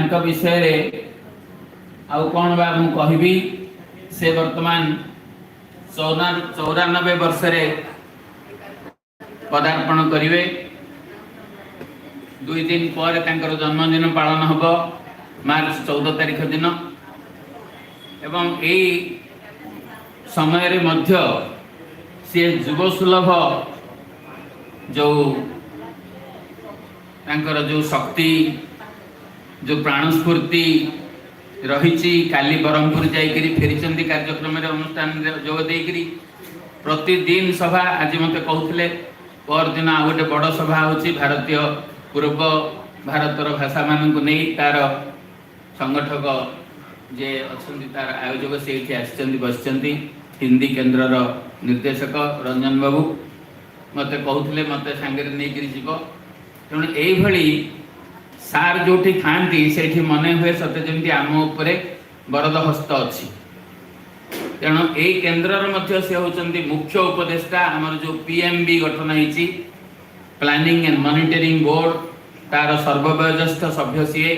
ସାର୍ଙ୍କ ବିଷୟରେ ଆଉ କ'ଣ ବା ମୁଁ କହିବି। ସେ ବର୍ତ୍ତମାନ 94 ବର୍ଷରେ ପଦାର୍ପଣ କରିବେ। 2 ଦିନ ପରେ ତାଙ୍କର ଜନ୍ମଦିନ ପାଳନ ହେବ, ମାର୍ଚ୍ଚ 14 ତାରିଖ ଦିନ। ଏବଂ ଏଇ ସମୟରେ ମଧ୍ୟ ସିଏ ଯୁବସୁଲଭ ଯେଉଁ ତାଙ୍କର ଯେଉଁ ଶକ୍ତି, ଯେଉଁ ପ୍ରାଣସ୍ଫୂର୍ତ୍ତି ରହିଛି, କାଲି ବ୍ରହ୍ମପୁର ଯାଇକରି ଫେରିଛନ୍ତି କାର୍ଯ୍ୟକ୍ରମରେ, ଅନୁଷ୍ଠାନରେ ଯୋଗ ଦେଇକରି। ପ୍ରତିଦିନ ସଭା। ଆଜି ମୋତେ କହୁଥିଲେ ପରଦିନ ଆଉ ଗୋଟେ ବଡ଼ ସଭା ହେଉଛି, ଭାରତୀୟ ପୂର୍ବ ଭାରତର ଭାଷାମାନଙ୍କୁ ନେଇ। ତାର ସଂଗଠକ ଯିଏ ଅଛନ୍ତି, ତାର ଆୟୋଜକ, ସେଇଠି ଆସିଛନ୍ତି, ବସିଛନ୍ତି, ହିନ୍ଦୀ କେନ୍ଦ୍ରର ନିର୍ଦ୍ଦେଶକ ରଞ୍ଜନ ବାବୁ ମୋତେ କହୁଥିଲେ, ମୋତେ ସାଙ୍ଗରେ ନେଇକରି ଯିବ। ତେଣୁ ଏଇଭଳି ସାର୍ ଯୋଉଠି ଥାଆନ୍ତି, ସେଇଠି ମନେ ହୁଏ ସତେ ଯେମିତି ଆମ ଉପରେ ବରଦ ହସ୍ତ ଅଛି। ତେଣୁ ଏଇ କେନ୍ଦ୍ରର ମଧ୍ୟ ସେ ହେଉଛନ୍ତି ମୁଖ୍ୟ ଉପଦେଷ୍ଟା। ଆମର ଯୋଉ ପିଏମବି ଗଠନ ହେଇଛି, ପ୍ଲାନିଂ ଆଣ୍ଡ ମନିଟରିଂ ବୋର୍ଡ, ତାର ସର୍ବବୟୋଜ୍ୟେଷ୍ଠ ସଭ୍ୟ ସିଏ।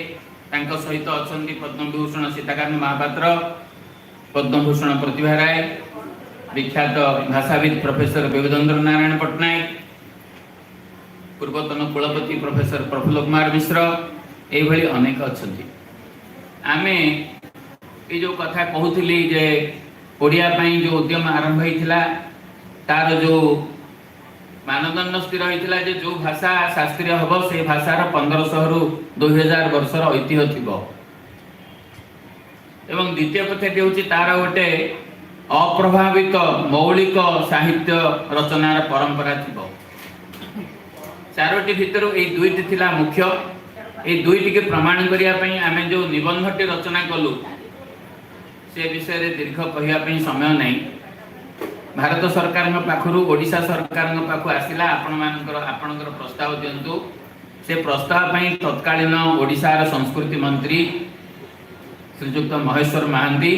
ତାଙ୍କ ସହିତ ଅଛନ୍ତି ପଦ୍ମବିଭୂଷଣ ସୀତାକାନ୍ତ ମହାପାତ୍ର, ପଦ୍ମଭୂଷଣ ପ୍ରତିଭା ରାୟ, ବିଖ୍ୟାତ ଭାଷାବିତ୍ ପ୍ରଫେସର ବିବୁଧେନ୍ଦ୍ର ନାରାୟଣ ପଟ୍ଟନାୟକ, ପୂର୍ବତନ କୁଳପତି ପ୍ରଫେସର ପ୍ରଫୁଲ୍ଲ କୁମାର ମିଶ୍ର, ଏଇଭଳି ଅନେକ ଅଛନ୍ତି। ଆମେ ଏଇ ଯୋଉ କଥା କହୁଥିଲି ଯେ ଓଡ଼ିଆ ପାଇଁ ଯୋଉ ଉଦ୍ୟମ ଆରମ୍ଭ ହେଇଥିଲା, ତାର ଯୋଉ ମାନଦଣ୍ଡ ସ୍ଥିର ହେଇଥିଲା ଯେ ଯୋଉ ଭାଷା ଶାସ୍ତ୍ରୀୟ ହବ, ସେଇ ଭାଷାର 1500ରୁ 2000 ବର୍ଷର ଐତିହ୍ୟ ଥିବ ଏବଂ ଦ୍ୱିତୀୟ କଥାଟି ହେଉଛି ତାର ଗୋଟେ ଅପ୍ରଭାବିତ ମୌଳିକ ସାହିତ୍ୟ ରଚନାର ପରମ୍ପରା ଥିବ। ଚାରୋଟି ଭିତରୁ ଏଇ ଦୁଇଟି ଥିଲା ମୁଖ୍ୟ। ଏଇ ଦୁଇଟିକି ପ୍ରମାଣ କରିବା ପାଇଁ ଆମେ ଯୋଉ ନିବନ୍ଧଟି ରଚନା କଲୁ, ସେ ବିଷୟରେ ଦୀର୍ଘ କହିବା ପାଇଁ ସମୟ ନାହିଁ। ଭାରତ ସରକାରଙ୍କ ପାଖରୁ ଓଡ଼ିଶା ସରକାରଙ୍କ ପାଖକୁ ଆସିଲା, ଆପଣମାନଙ୍କର ଆପଣଙ୍କର ପ୍ରସ୍ତାବ ଦିଅନ୍ତୁ। ସେ ପ୍ରସ୍ତାବ ପାଇଁ ତତ୍କାଳୀନ ଓଡ଼ିଶାର ସଂସ୍କୃତି ମନ୍ତ୍ରୀ ଶ୍ରୀଯୁକ୍ତ ମହେଶ୍ୱର ମହାନ୍ତି,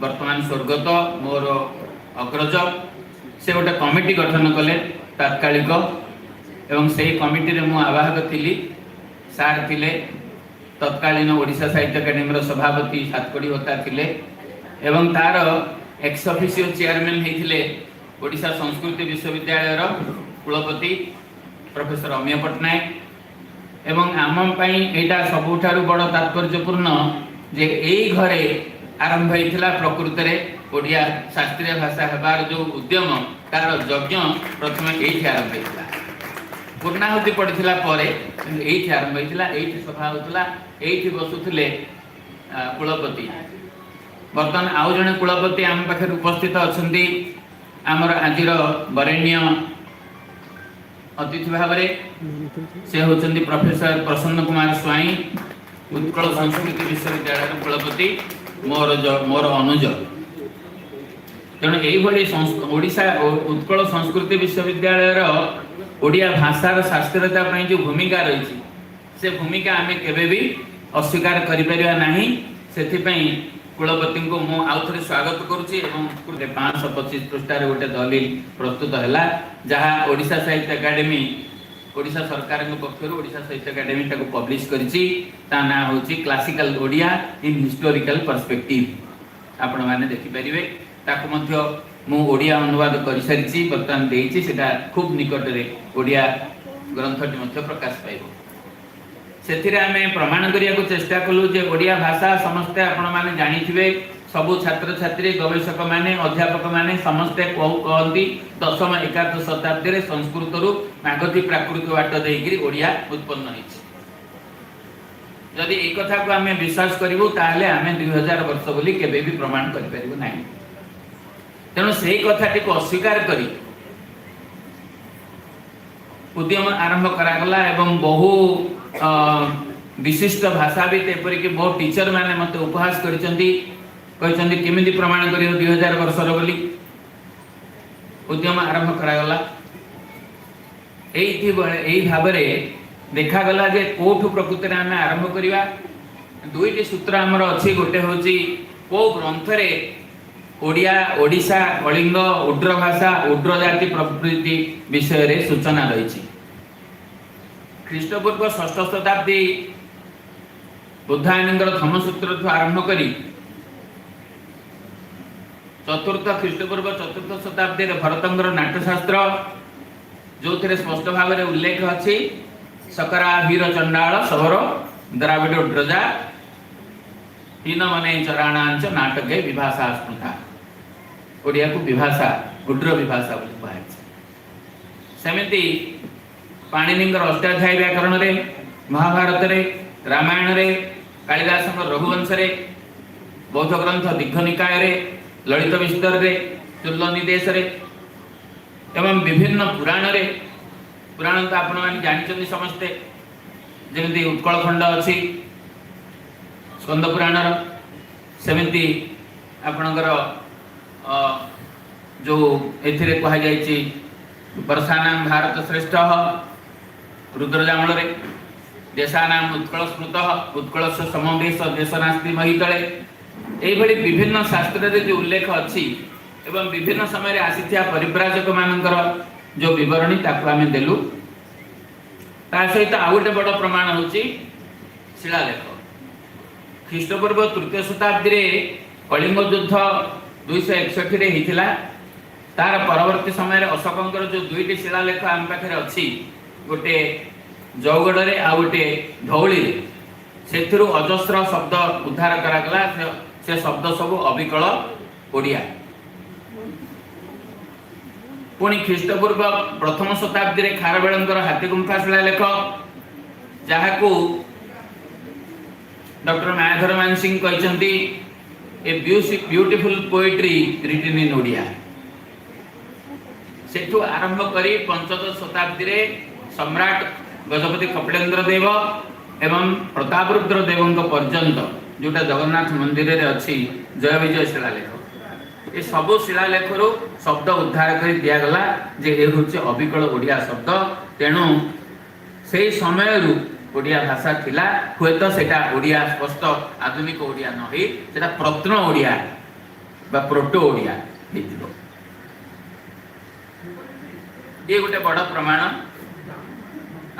ବର୍ତ୍ତମାନ ସ୍ୱର୍ଗତ, ମୋର ଅଗ୍ରଜ, ସେ ଗୋଟେ କମିଟି ଗଠନ କଲେ ତାତ୍କାଳିକ ଏବଂ ସେଇ କମିଟିରେ ମୁଁ ଆବାହକ ଥିଲି, ସାର୍ ଥିଲେ, ତତ୍କାଳୀନ ଓଡ଼ିଶା ସାହିତ୍ୟ ଏକାଡେମୀର ସଭାପତି ସାତକୋଡ଼ି ହୋତା ଥିଲେ ଏବଂ ତାର ଏକ୍ସ ଅଫିସିଓ ଚେୟାରମ୍ୟାନ୍ ହେଇଥିଲେ ଓଡ଼ିଶା ସଂସ୍କୃତି ବିଶ୍ୱବିଦ୍ୟାଳୟର କୁଳପତି ପ୍ରଫେସର ଅମିୟ ପଟ୍ଟନାୟକ। ଏବଂ ଆମ ପାଇଁ ଏଇଟା ସବୁଠାରୁ ବଡ଼ ତାତ୍ପର୍ଯ୍ୟପୂର୍ଣ୍ଣ ଯେ ଏଇ ଘରେ ଆରମ୍ଭ ହେଇଥିଲା ପ୍ରକୃତରେ ଓଡ଼ିଆ ଶାସ୍ତ୍ରୀୟ ଭାଷା ହେବାର ଯେଉଁ ଉଦ୍ୟମ, ତାର ଯଜ୍ଞ ପ୍ରଥମେ ଏଇଠି ଆରମ୍ଭ ହେଇଥିଲା। ପୂର୍ଣ୍ଣାହୁତି ପଡ଼ିଥିଲା ପରେ, କିନ୍ତୁ ଏଇଠି ଆରମ୍ଭ ହେଇଥିଲା। ଏଇଠି ସଭା ହେଉଥିଲା, ଏଇଠି ବସୁଥିଲେ କୁଳପତି। ବର୍ତ୍ତମାନ ଆଉ ଜଣେ କୁଳପତି ଆମ ପାଖରେ ଉପସ୍ଥିତ ଅଛନ୍ତି ଆମର ଆଜିର ବରେଣ୍ୟ ଅତିଥି ଭାବରେ। ସେ ହେଉଛନ୍ତି ପ୍ରଫେସର ପ୍ରସନ୍ନ କୁମାର ସ୍ୱାଇଁ, ଉତ୍କଳ ସଂସ୍କୃତି ବିଶ୍ୱବିଦ୍ୟାଳୟର କୁଳପତି, ମୋର ଅନୁଜ। ତେଣୁ ଏଇଭଳି ଓଡ଼ିଶା ଉତ୍କଳ ସଂସ୍କୃତି ବିଶ୍ୱବିଦ୍ୟାଳୟର ଓଡ଼ିଆ ଭାଷାର ଶାସ୍ତ୍ରୀୟତା ପାଇଁ ଯେଉଁ ଭୂମିକା ରହିଛି, ସେ ଭୂମିକା ଆମେ କେବେ ବି ଅସ୍ୱୀକାର କରିପାରିବା ନାହିଁ। ସେଥିପାଇଁ କୁଳପତିଙ୍କୁ ମୁଁ ଆଉ ଥରେ ସ୍ୱାଗତ କରୁଛି। ଏବଂ ଗୋଟେ 525 ପୃଷ୍ଠାରେ ଗୋଟେ ଦଲିଲ ପ୍ରସ୍ତୁତ ହେଲା, ଯାହା ଓଡ଼ିଶା ସାହିତ୍ୟ ଏକାଡେମୀ, ଓଡ଼ିଶା ସରକାରଙ୍କ ପକ୍ଷରୁ ଓଡ଼ିଶା ସାହିତ୍ୟ ଏକାଡେମୀ ତାକୁ ପବ୍ଲିଶ କରିଛି। ତା ନାଁ ହେଉଛି classical Odia in historical perspective. ଆପଣମାନେ ଦେଖିପାରିବେ। ତାକୁ ମଧ୍ୟ ମୁଁ ଓଡ଼ିଆ ଅନୁବାଦ କରିସାରିଛି, ବର୍ତ୍ତମାନ ଦେଇଛି। ସେଟା ଖୁବ୍ ନିକଟରେ ଓଡ଼ିଆ ଗ୍ରନ୍ଥଟି ମଧ୍ୟ ପ୍ରକାଶ ପାଇବ। ସେଥିରେ ଆମେ ପ୍ରମାଣ କରିବାକୁ ଚେଷ୍ଟା କଲୁ ଯେ ଓଡ଼ିଆ ଭାଷା, ସମସ୍ତେ ଆପଣମାନେ ଜାଣିଥିବେ, ସବୁ ଛାତ୍ରଛାତ୍ରୀ, ଗବେଷକମାନେ, ଅଧ୍ୟାପକମାନେ ସମସ୍ତେ କହନ୍ତି, ଦଶମ ଏକାଦଶ ଶତାବ୍ଦୀରେ ସଂସ୍କୃତରୁ ମାଗଧୀ ପ୍ରାକୃତ ବାଟ ଦେଇକରି ଓଡ଼ିଆ ଉତ୍ପନ୍ନ ହେଇଛି। ଯଦି ଏଇ କଥାକୁ ଆମେ ବିଶ୍ୱାସ କରିବୁ, ତାହେଲେ ଆମେ 2000 ବର୍ଷ ବୋଲି କେବେ ବି ପ୍ରମାଣ କରିପାରିବୁ ନାହିଁ। ତେଣୁ ସେଇ କଥାଟିକୁ ଅସ୍ୱୀକାର କରି ଉଦ୍ୟମ ଆରମ୍ଭ କରାଗଲା ଏବଂ ବହୁ ବିଶିଷ୍ଟ ଭାଷାବିତ୍, ଏପରିକି ବହୁ ଟିଚର ମାନେ ମୋତେ ଉପହାସ କରିଛନ୍ତି। କହିଛନ୍ତି, କେମିତି ପ୍ରମାଣ କରିବ 2000 ବର୍ଷର ବୋଲି? ଉଦ୍ୟମ ଆରମ୍ଭ କରାଗଲା। ଏଇଠି ଏଇ ଭାବରେ ଦେଖାଗଲା ଯେ କୋଉଠୁ ପ୍ରକୃତରେ ଆମେ ଆରମ୍ଭ କରିବା। ଦୁଇଟି ସୂତ୍ର ଆମର ଅଛି। ଗୋଟେ ହେଉଛି କୋଉ ଗ୍ରନ୍ଥରେ ଓଡ଼ିଆ, ଓଡ଼ିଶା, କଳିଙ୍ଗ, ଉଡ୍ର ଭାଷା, ଉଡ୍ର ଜାତି ପ୍ରଭୃତି ବିଷୟରେ ସୂଚନା ରହିଛି। ଖ୍ରୀଷ୍ଟପୂର୍ବ ଷଷ୍ଠ ଶତାବ୍ଦୀ ବୁଦ୍ଧାୟନଙ୍କର ଧର୍ମସୂତ୍ରଠୁ ଆରମ୍ଭ କରି ଚତୁର୍ଥ ଖ୍ରୀଷ୍ଟପୂର୍ବ ଚତୁର୍ଥ ଶତାବ୍ଦୀରେ ଭରତଙ୍କର ନାଟ୍ୟଶାସ୍ତ୍ର, ଯେଉଁଥିରେ ସ୍ପଷ୍ଟ ଭାବରେ ଉଲ୍ଲେଖ ଅଛି ସକରା ଭୀର ଚଣ୍ଡାଳ ସବର ଦ୍ରାବିଡ଼ ଉଡ୍ରଜା ହୀନମନେ ଚରାଣାଞ୍ଚ ନାଟକେ ବିଭାଷା ସ୍ମୃତା। ଓଡ଼ିଆକୁ ବିଭାଷା, ଉଡ୍ର ବିଭାଷା ବୋଲି କୁହାଯାଇଛି। ସେମିତି ପାଣିନୀଙ୍କର ଅଷ୍ଟାଧ୍ୟାୟୀ ବ୍ୟାକରଣରେ, ମହାଭାରତରେ, ରାମାୟଣରେ, କାଳିଦାସଙ୍କ ରଘୁବଂଶରେ, ବୌଦ୍ଧ ଗ୍ରନ୍ଥ ଦୀର୍ଘ ନିକାୟରେ, ଲଳିତ ବିସ୍ତରରେ, ଚୁଲ୍ଲ ନିଦେଶରେ ଏବଂ ବିଭିନ୍ନ ପୁରାଣରେ। ପୁରାଣ ତ ଆପଣମାନେ ଜାଣିଛନ୍ତି ସମସ୍ତେ, ଯେମିତି ଉତ୍କଳ ଖଣ୍ଡ ଅଛି ସ୍କନ୍ଦ ପୁରାଣର, ସେମିତି ଆପଣଙ୍କର ଯୋଉ ଏଥିରେ କୁହାଯାଇଛି ବର୍ଷାନାମ ଭାରତ ଶ୍ରେଷ୍ଠ ରୁଦ୍ରଜାମଳରେ, ଦେଶାନାମ ଉତ୍କଳ ସ୍ମୃତ ଉତ୍କଳସ୍ୟ ସମବେଶ ଦେଶ ନାସ୍ତି ମହୀତଳେ। ଏଇଭଳି ବିଭିନ୍ନ ଶାସ୍ତ୍ରରେ ଯେଉଁ ଉଲ୍ଲେଖ ଅଛି ଏବଂ ବିଭିନ୍ନ ସମୟରେ ଆସିଥିବା ପରିବ୍ରାଜକ ମାନଙ୍କର ଯେଉଁ ବିବରଣୀ, ତାକୁ ଆମେ ଦେଲୁ। ତା ସହିତ ଆଉ ଗୋଟେ ବଡ଼ ପ୍ରମାଣ ହେଉଛି ଶିଳାଲେଖ। ଖ୍ରୀଷ୍ଟପୂର୍ବ ତୃତୀୟ ଶତାବ୍ଦୀରେ କଳିଙ୍ଗ ଯୁଦ୍ଧ 261ରେ ହେଇଥିଲା। ତାର ପରବର୍ତ୍ତୀ ସମୟରେ ଅଶୋକଙ୍କର ଯେଉଁ ଦୁଇଟି ଶିଳାଲେଖ ଆମ ପାଖରେ ଅଛି, ଗୋଟେ ଜଉଗଡ଼ରେ ଆଉ ଗୋଟେ ଧଉଳିରେ, ସେଥିରୁ ଅଜସ୍ର ଶବ୍ଦ ଉଦ୍ଧାର କରାଗଲା। ସେ ଶବ୍ଦ ସବୁ ଅବିକଳ ଓଡ଼ିଆ। ପୁଣି ଖ୍ରୀଷ୍ଟପୂର୍ବ ପ୍ରଥମ ଶତାବ୍ଦୀରେ ଖାରବେଳଙ୍କର ହାତୀଗୁମ୍ଫା ଶିଳାଲେଖ, ଯାହାକୁ ଡକ୍ଟର ମାୟାଧର ମାନସିଂହ କହିଛନ୍ତି "a beautiful poetry written in Odia"। ସେଠୁ ଆରମ୍ଭ କରି ପଞ୍ଚଦଶ ଶତାବ୍ଦୀରେ ସମ୍ରାଟ ଗଜପତି କପିଳେନ୍ଦ୍ର ଦେବ ଏବଂ ପ୍ରତାପରୁଦ୍ର ଦେବଙ୍କ ପର୍ଯ୍ୟନ୍ତ, ଯୋଉଟା ଜଗନ୍ନାଥ ମନ୍ଦିରରେ ଅଛି ଜୟ ବିଜୟ ଶିଳାଲେଖ, ଏ ସବୁ ଶିଳାଲେଖରୁ ଶବ୍ଦ ଉଦ୍ଧାର କରି ଦିଆଗଲା ଯେ ଏ ହେଉଛି ଅବିକଳ ଓଡ଼ିଆ ଶବ୍ଦ। ତେଣୁ ସେଇ ସମୟରୁ ଓଡ଼ିଆ ଭାଷା ଥିଲା। ହୁଏତ ସେଇଟା ଓଡ଼ିଆ ସ୍ପଷ୍ଟ ଆଧୁନିକ ଓଡ଼ିଆ ନ ହେଇ ସେଟା ପ୍ରତ୍ନ ଓଡ଼ିଆ ବା ପ୍ରୋଟୋ ଓଡ଼ିଆ ହେଇଥିବ। ଇଏ ଗୋଟେ ବଡ଼ ପ୍ରମାଣ।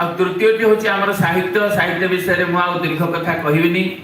ଆଉ ତୃତୀୟଟି ହେଉଛି ଆମର ସାହିତ୍ୟ। ସାହିତ୍ୟ ବିଷୟରେ ମୁଁ ଆଉ ଦୀର୍ଘ କଥା କହିବିନି।